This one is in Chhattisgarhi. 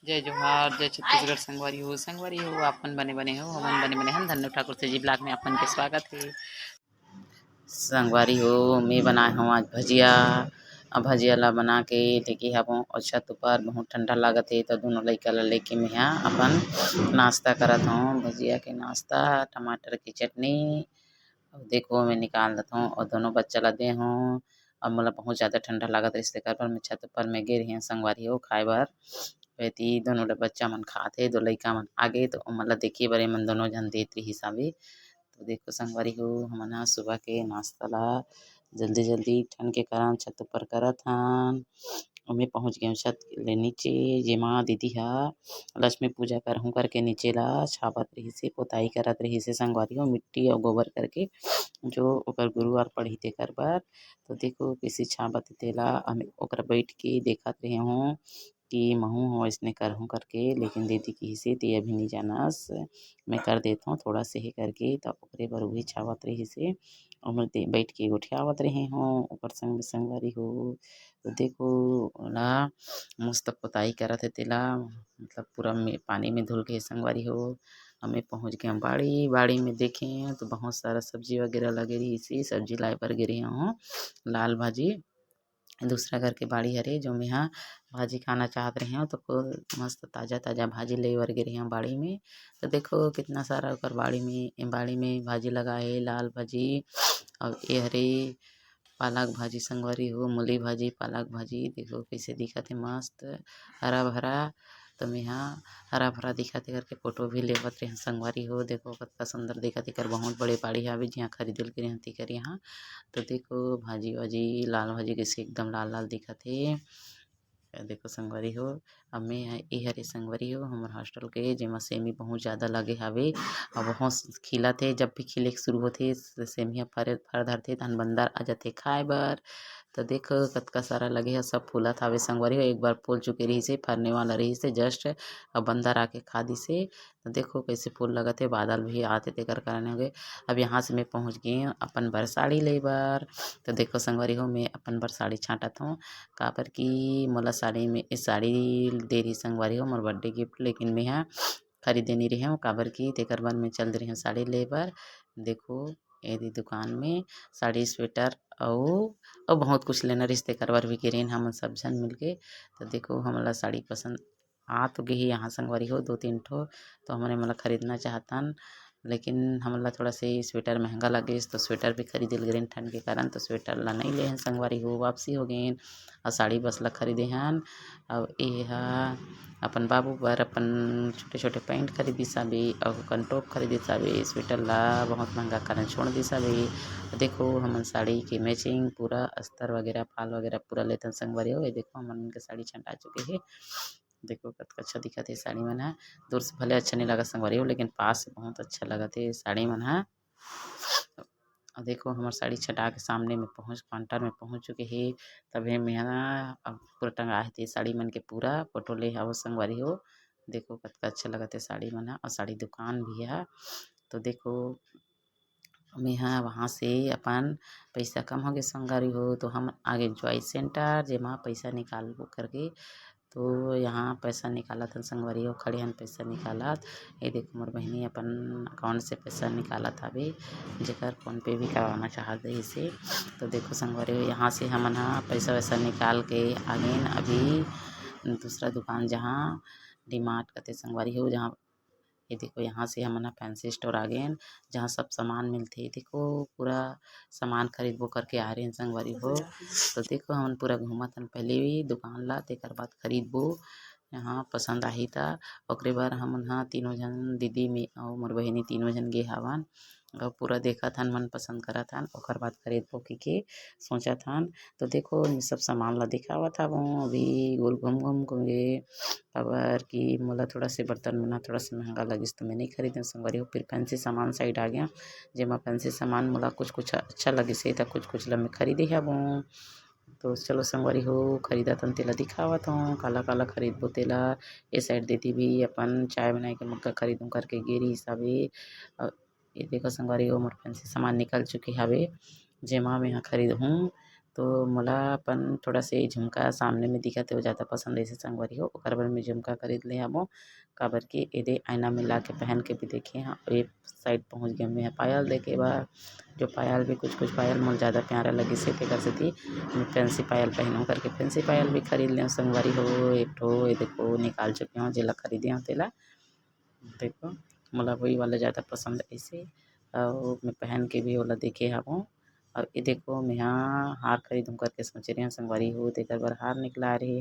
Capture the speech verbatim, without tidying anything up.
जय जोहार, जय छत्तीसगढ़ संगवारी हो। संगवारी हो, आपन बने बने हो, हमन बने बने हन। धन्नो ठाकुर से जी ब्लॉग में आपन के स्वागत हे। संगवारी हो, मैं बनाए हूँ आज भजिया। अब भजिया ला बना के लेके हवं और छत ऊपर बहुत ठंडा लागत हे, तो दोनों लइका ला लेके मैं हा अपन नाश्ता करत हूँ। भजिया के नाश्ता, टमाटर की चटनी, अब देखो मैं निकाल देत हूँ और दोनों बच्चा ला दे हूँ। अब मोला बहुत ज़्यादा ठंडा लागत रहिस, तेकर बर मैं छत ऊपर में गे रहेंव संगवारी हो खाए बर। एती दोनों ले बच्चा मन खात हे, दो लइका मन आगे, तो ओमन ला देखे बर एमन दोनों झन देत रिहिस हवे। तो देखो संगवारी हो, हमन ह सुबह के नाश्ता ला जल्दी-जल्दी ठन के कारण छत ऊपर करत हन। ओमे पहुँच गेंव छत ले नीचे, जेमा दीदी ह लक्ष्मी पूजा करहूँ करके नीचे ला छाबत रिहिस हे, पोताई करत रिहिस हे संगवारी हो, मिट्टी अउ गोबर करके, जो ओकर गुरुवार पड़ही तेकर बर। तो देखो कइसे छाबत हे तेला, हम ओकरा बइठ के देखत रहे हों कि महूँ ह अइसने करहूँ करके, लेकिन दीदी किहिस हे, "ते अभी नइ जानस, मैं कर देत हौं थोड़ा से हे," करके, त ओकरे बर उही छाबत रिहिस हे। अउ मैं दे-, बइठ के गोठियावत रहे हों ओकर संग में संगवारी हो। तो देखो, ओला मस्त पोताई करत हे तेला, मतलब पूरा में पानी में धुल के संगवारी हो। हमें पहुँच गए बाड़ी, बाड़ी में देखे तो बहुत सारा सब्जी वगैरह लगे रहिस हे, सब्जी लाए बर गे रहे हों, लाल भाजी। दूसरा घर के बाड़ी हरे, जो मैं हा भाजी खाना चाहत रहे हों, तो खुद मस्त ताजा-ताजा भाजी ले बर गे रहे हों बाड़ी में। तो देखो कितना सारा ओकर बाड़ी में, बाड़ी में भाजी लगा हे, लाल भाजी, अउ ए हरे पालक भाजी संगवारी हो, मूली भाजी, पालक भाजी, देखो कइसे दिखत हे मस्त हरा-भरा। तो मैं हा हरा-भरा दिखत हे करके फोटो भी लेवत रहेंव संगवारी हो। देखो कतका सुंदर दिखत हे, एकर बहुत बड़े बाड़ी हावे, जिहाँ खरीदे ल गे रहेंव तेकर यहाँ। तो देखो भाजी-वाजी, लाल भाजी कइसे एकदम लाल-लाल दिखत हे। देखो संगवारी हो, अब मैं ह, ए हरे संगवारी हो, हमर हॉस्टल के, जेमा सेमी बहुत ज्यादा लगे हावे, अउ बहुत खिलत हे। जब भी खिले के शुरू होथे, सेमी ह फरे, फर धरथे, तहन बंदर आ जाथे खाए बर। तो देखो, कतका सारा लगे हे, सब फूलत हावे संगवारी हो। एक बार फूल चुके रहिस हे, फरने वाला रहिस हे just, अब बंदर आके खा दिस हे। तो देखो, कइसे फूल लगत हे, बादल भी आत हे, तेकर कारण होगे। अब यहाँ से मैं पहुँच गे अपन बर साड़ी ले बर। तो देखो संगवारी हो, मैं अपन बर साड़ी छांटत हौं, काबर कि मोला साड़ी में, ए साड़ी दे रही संगवारी हो, मोर birthday gift, लेकिन मैं हा खरीदे नइ रहेंव, काबर कि तेकर बर मैं चल दे रहेंव साड़ी ले बर। देखो, एदे दुकान में साड़ी, स्वेटर अउ, अउ बहुत कुछ लेना रहिस, तेकर बर भी गे रहेन हमन सब झन मिलके। तो देखो, हमन ला साड़ी पसंद आ तो गे हे यहाँ संगवारी हो, दो तीन ठो, तो हमन एमन ला खरीदना चाहतन, लेकिन हमन ला थोड़ा से स्वेटर महंगा लगिस, तो स्वेटर भी खरीदे ल गे रहेन ठंड के कारण, तो स्वेटर ला नइ लेहन संगवारी हो, वापसी हो गेन। अउ साड़ी बस ला खरीदे हन। अउ ए हा अपन बाबू बर अपन छोटे-छोटे पैंट खरीदिस हाबे, अउ अपन टॉप खरीदिस हाबे, स्वेटर ला बहुत महंगा कारण छोड़ दिस हाबे। देखो, हमन साड़ी के matching पूरा अस्तर वगैरह, फाल वगैरह पूरा लेथन संगवारी हो। ये देखो, हमन के साड़ी छंटा चुके हे। देखो, कतका अच्छा दिखत हे साड़ी मन ह। दूर से भले अच्छा नइ लगत संगवारी हो, लेकिन पास से बहुत अच्छा लगत हे साड़ी मन ह। अउ देखो, हमर साड़ी छटा के सामने में पहुँच, counter में पहुँच चुके हे। तभे में ह, अब पूरा टंगा हे ते साड़ी मन के पूरा फोटो ले हवो संगवारी हो। देखो, कतका अच्छा लगत हे साड़ी मन ह, अउ साड़ी दुकान भी हे। तो देखो, मेहा वहाँ से अपन पैसा कम होगे संगवारी हो, तो हम आगे joy center, जेमा पैसा निकालबो करके। तो यहाँ पैसा निकालत हन संगवारी हो, खड़े हन पैसा निकालत। ये देखो, मोर बहिनी अपन account से पैसा निकालत हवे, जेकर PhonePe भी करवाना चाहत रहिस हे। तो देखो संगवारी हो, यहाँ से हमन ह पैसा वैसा निकाल के आगेन अभी दूसरा दुकान, जहाँ D Mart कथे संगवारी हो, जहाँ ये देखो, यहाँ से हमन ह fancy store आ गेन, जहाँ सब सामान मिलथे। देखो, पूरा सामान खरीदबो करके आ रहे हैं संगवारी हो। तो देखो, हमन पूरा घूमत हन, पहले भी दुकान ला, तेकर बाद खरीदबो। यहाँ पसंद आही त ओकरे बर हमन ह तीनों झन, दीदी, मैं अउ मोर बहिनी, तीनों झन गे हावन। अउ पूरा देखत हन, मन पसंद करत हन, ओकर बाद खरीदबो कहिके सोचत हन। तो देखो, मैं सब सामान ला दिखावत हवं, अभी गोल घूम घूम घूम के, काबर कि मोला थोड़ा से बर्तन मन ह थोड़ा से महंगा लगिस, तो मैं नइ खरीदें संगवारी हो। फिर fancy सामान side आ गया, जेमा fancy सामान मोला कुछ कुछ अच्छा लगिस हे, त कुछ कुछ ला मैं खरीदे हवं। तो चलो संगवारी हो, खरीदत हन तेला दिखावत हवं, काला काला खरीदबो तेला। ए side दीदी भी अपन चाय बनाए के मग्गा खरीदूं करके गे रहिस हवे। अ, ये देखो संगवारी हो, मोर fancy सामान निकल चुके हवे, जेमा मैं ह खरीदहूं। तो मोला अपन थोड़ा से झुमका सामने में दिखत हे, वो ज़्यादा पसंद आइसे संगवारी हो, ओकर बर मैं झुमका खरीद ले हवं। काबर कि एदे आईना में ला के पहन के भी देखे हंव, एक side पहुंच गए मैं पायल देखे बर, जो पायल भी कुछ कुछ पायल मोला ज़्यादा प्यारा लगिस हे, तेकर सेती मैं fancy पायल पहनूं करके fancy पायल भी खरीद लेंव संगवारी हो। एक ठो ये देखो निकाल चुके हंव, जेला खरीदे हंव तेला। देखो, मोला वही वाला ज़्यादा पसंद आइसे, अउ मैं पहन के भी ओला देखे हवं। अउ ये देखो, मेहा हार खरीदूं करके सोचे रहे हंव संगवारी हो, तेकर बर हार निकला रहे।